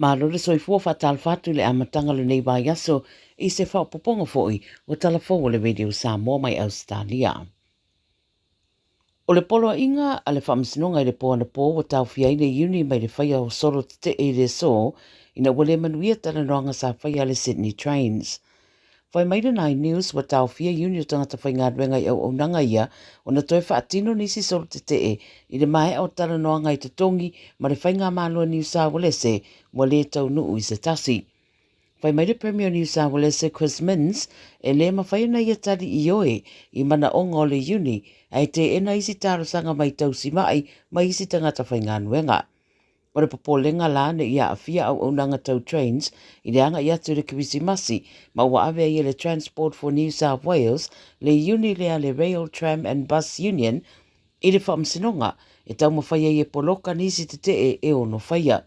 Malo le soifua faatalofa atu i le amataga o lenei vaiaso i se faaopoopoga foi o Tala Fou a le Radio Samoa mai Ausetalia. O le poloaiga a le Faamasinoga i le po anapo ua taofia ai le Iuni mai le faia o solo tetee i le aso ina ua le manuia talanoaga sa faia a le Sydney Trains. Fai mai le Nine News ua taofia iuni o tagata faigaluega i auaunaga ia ona toe faatino nisi solo tetee i le maea o talanoaga i totogi ma le Faigamalo a Niu Saualese ua le taunuu i se tasi. Fai mai le Premier o Niu Saualese Chris Minns e le mafai ona ia tali ioe i manaoga o le iuni ae teena isi talosaga mai tausimai ma isi tagata faigaluega. O le popolega la ne i aafia auaunaga tau trains i le agai atu i le Kerisimasi ma ua ave ai e le Transport for New South Wales le iuni lea le Rail, Tram and Bus Union i le faamasinoga e taumafai ai e poloka nisi tetee e ono faia.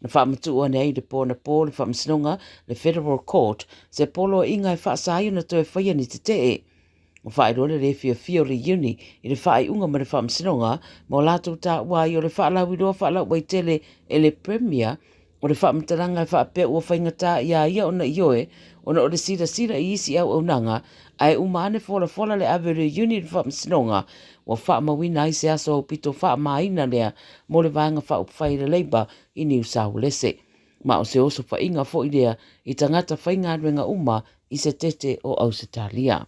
Na faamatuu ane ai i le po anapo le faamasinoga le Federal Court se poloaiga e faasa ai ona toe faia ni tetee. Ua faailoa le le fiafia o le iuni i le faaiuga ma le faamasinoga ma o latou taua ai o le faalauiloa faalauaitele e le Premier o le faamatalaga e faapea ua faigata iā ia ona ioe ona o le silasila i isi auaunaga ae uma ane folafola le ave o le iuni i le faamasinoga ua faamauina ai se aso aupito faamaina lea mo le Vaega Faaupufai a le Labour i Niu Saualese. Ma o se osofaiga foi lea i tagata faigaluega uma i se tete o Ausetalia.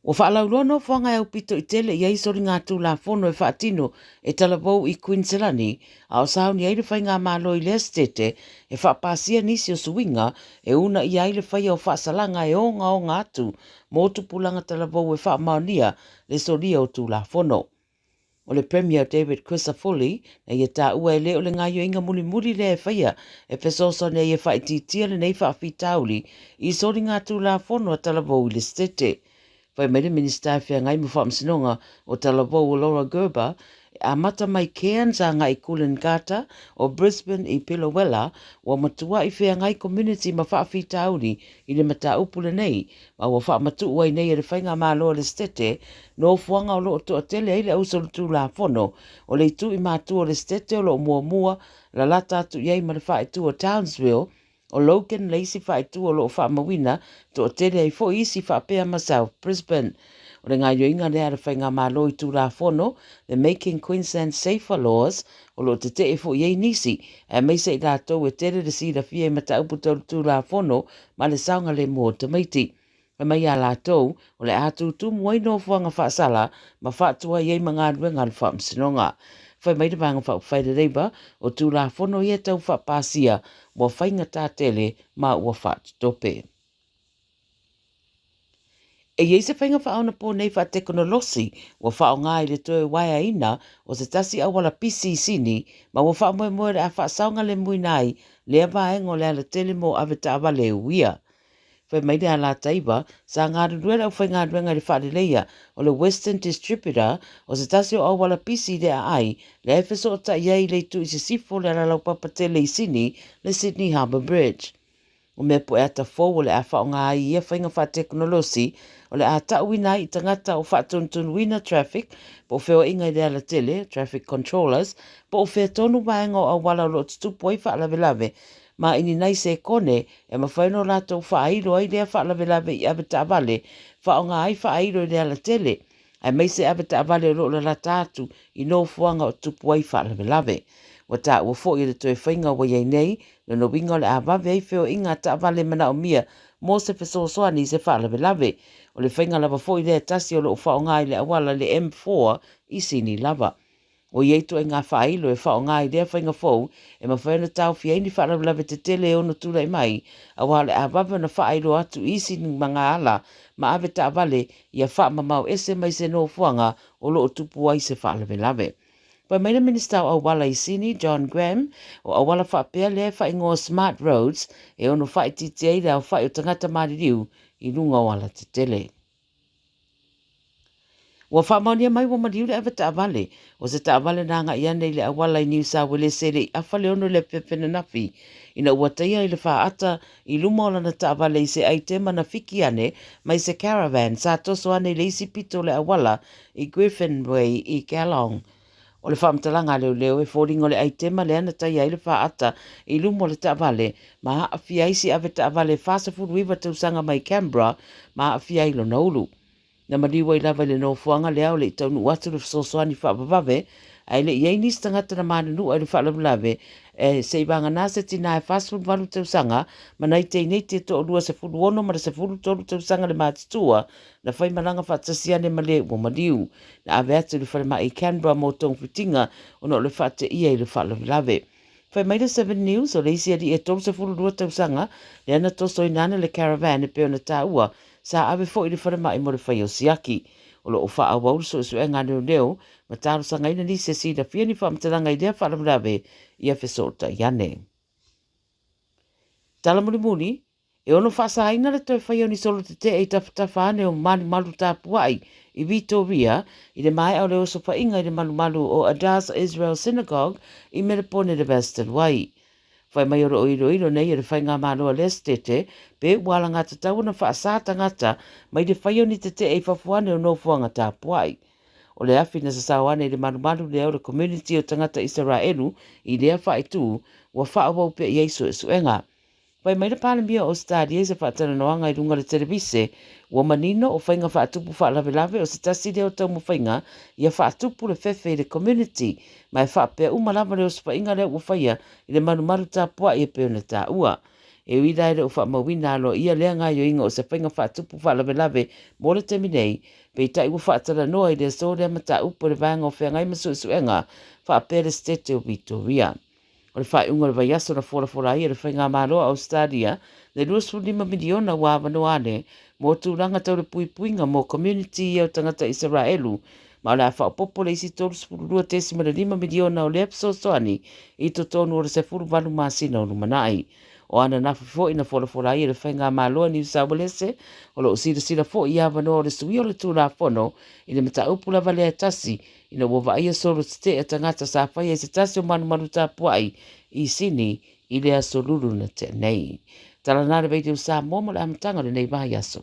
Ua faalauiloa nofoaga e aupito i tele i ai soligatulafono e faatino e talavou i Kuiniselani, a o sauni ai le faigamalo i lea setete e faapasia nisi o suiga e uunaia ai le faia o faasalaga e ogaoga atu mo tupulaga talavou e faamaonia le solia o tulafono. O le Premier David Crisafulli, na ia taua e le o le gaoioiga mulimuli lea e faia e fesoasoani ai e faaitiitia lenei faafitauli i soligatulafono a talavou i le Setete. Fai mai le Minisita e feagai ma Faamasinoga o Talavou o Laura Gerber, e amata mai Cairns agai i Coolangatta, o Brisbane i Biloela, ua matuai feagai community ma faafitauli i le mataupu lenei ma ua faamatuu ai nei e le Faigamalo a le Setete nofoaga o lo o toatele ai le ausolitulafono o le itu i matua o le Setete o lo o muamua lalata atu i ai ma le faaitu o Townsville, o Logan le isi faaitu o lo o faamauina toatele ai foi isi faapea ma South Brisbane. O le gaoioiga lea a le Faigamalo i Tulafono, the Making Queensland Safer Laws, o lo o tetee foi i ai nisi, aemaise i latou e tele le silafia i mataupu tau le Tulafono ma le saogalemu o tamaiti. Fai mai iā latou, o le a tutumu ai nofoaga faasala ma faatuai ai ma galuega a le Faamasinoga. Fai mai le Vaega Faaupufai a le Labour, o Tulafono ia e tau faapasia ua faigata tele ma ua faatotope. E i ai se faiga faaonaponei faatekonolosi ua faaaoga i le toe waeaina o se tasi auala pisi i Sini ma ua faamoemoe o le a faasaogalemuina ai lea vaega o le alatele mo avetaavale e uia. Fai mai le Alataiva, sa galulue le aufaigaluega i le faaleleia o le Western Distributor o se tasi o auala pisi i le aai lea e fesootai ai i le itu i sisifo o le alalaupapa tele i Sini, le Sydney Harbour Bridge. O mea poeata fou o le a faaaoga ai i ia faiga faatekonolosi, o le a ta'uina ai i tagata o faatonutonuina traffic po o feoaiga i le alatele, traffic controllers, po o fea tonu vaega o auala o lo o tutupu ai faalavelave, ma i ni nai sekone e mafai ona latou faailo ai lea faalavelave i avetaavale, faaaoga ai faailo i le alatele, aemaise avetaavale o lo o lalata atu i nofoaga o tupu ai faalavelave. Ua taua foi e le toe faiga ua i ai nei, lona uiga o le a vave ai feoaiga a taavale manaomia mo se fesoasoani i se faalavelave. O le faiga lava foi lea e tasi o lo o faaaoga i le auala i le M4 i Sini lava. O ia ituaiga faailo e faaaoga i lea faiga fou e mafai ona taofia ai ni faalavelave tetele e ono tulai mai, aua o le a vave ona faailoa atu i isi magaala ma avetaavale ia faamamao ese mai se nofoaga o lo o tupu ai se faalavelave. Fai mai le Minisita o Auala i Sini, John Graham, o auala faapea lea e faaigoa Smart Roads e ono faaitiitia ai le aofai o tagata maliliu i luga o alatetele. Ua faamaonia mai ua maliu le avetaavale o se taavale na agai ane i le auala i Niu Sauelese le i afa le 6 i le afiafi ananafi ina ua taia i le faata i luma o lana taavale i se aitema na fiki ane mai se caravan sa toso ane i le isi pito o le auala i Griffin Way i Geelong. O le faamatalaga a leoleo e foliga o le aitema lea na taia ai le faata i luma o le taavale ma aafia ai si avetaavale 49 tausaga mai Canberra ma aafia ai lona ulu. Na maliu ai lava i le nofoaga lea o le i taunuu atu le fesoasoani faavavave, ae le i i ai nisi tagata na manunua i le faalavelave, e seivagana se tinā e 48 tausaga ma nai teineiti e toalua 16 ma le 13 tausaga le matutua na faimalaga faatasi ane ma le ua maliu. Na ave atu i le falemai i Canberra mo togafitiga ona o le faateia i le faalavelave. Fai mai le Seven News, o le isi alii e 32 tausaga lea na tosoina ane le caravan e pei ona taua, sa ave foi i le falemai mo le faia o siaki. O lo o faaauau le suesuega a leoleo ma talosagaina nisi e silafia ni faamatalaga i lea faalavelave ia fesootai ane. Tala mulimuli, E ono faasaina le toe faia o ni solo tetee i tafatafa ane o malumalu tapuai i Vitoria i le maea o le osofaiga i le malumalu o Adass Israel Synagogue i Melepone i le vaiaso talu ai. Fai mai o lo o iloilo nei e le Faigamalo a lea Setete pe ua alagatatau ona faasa tagata mai le faia o ni tetee i fafo ane o nofoaga tapuai. O le afi na sasao ane i le malumalu lea o le community o tagata Isaraelu i lea faaitu ua faaauau pea i ai suesuega. Fai mai le Palemia o Ausetalia i se faatalanoaga i luga o le televise, ua manino o faiga faatupu faalavelave o se tasi lea o taumafaiga ia faatupu le fefe i le community ma e faapea uma lava le osofaiga lea ua faia i le malumalu tapuai e pei ona taua. E ui la e le o faamauina aloaia lea gaoioiga o se faiga faatupu faalavelave mo le taimi nei, peitai ua faatalanoa i le aso lea mataupu e le Vaega o Feagai ma Suesuega faapea le Setete o Vitoria. O le faaiuga o le vaiaso na folafola ai e le Faigamalo a Ausetalia le 25 miliona ua avanoa ane mo tulaga tau le puipuiga mo community ia o tagata Isaraelu, ma o le a faaopoopo le isi 32.5 miliona o lea fesoasoani i totonu o le 18 masina o lumanai. O ananafi foi na folafola ai e le Faigamalo a Niu Saualese o lo o silasila foi i avanoa o le suia o le Tulafono i le mataupu lava lea e tasi ina ua vaaia solo tetee a tagata sa faia i se tasi o malumalu tapuai i Sini i le aso Lulu na tea nei. Tala na le Radio Samoa mo le amataga o lenei vaiaso.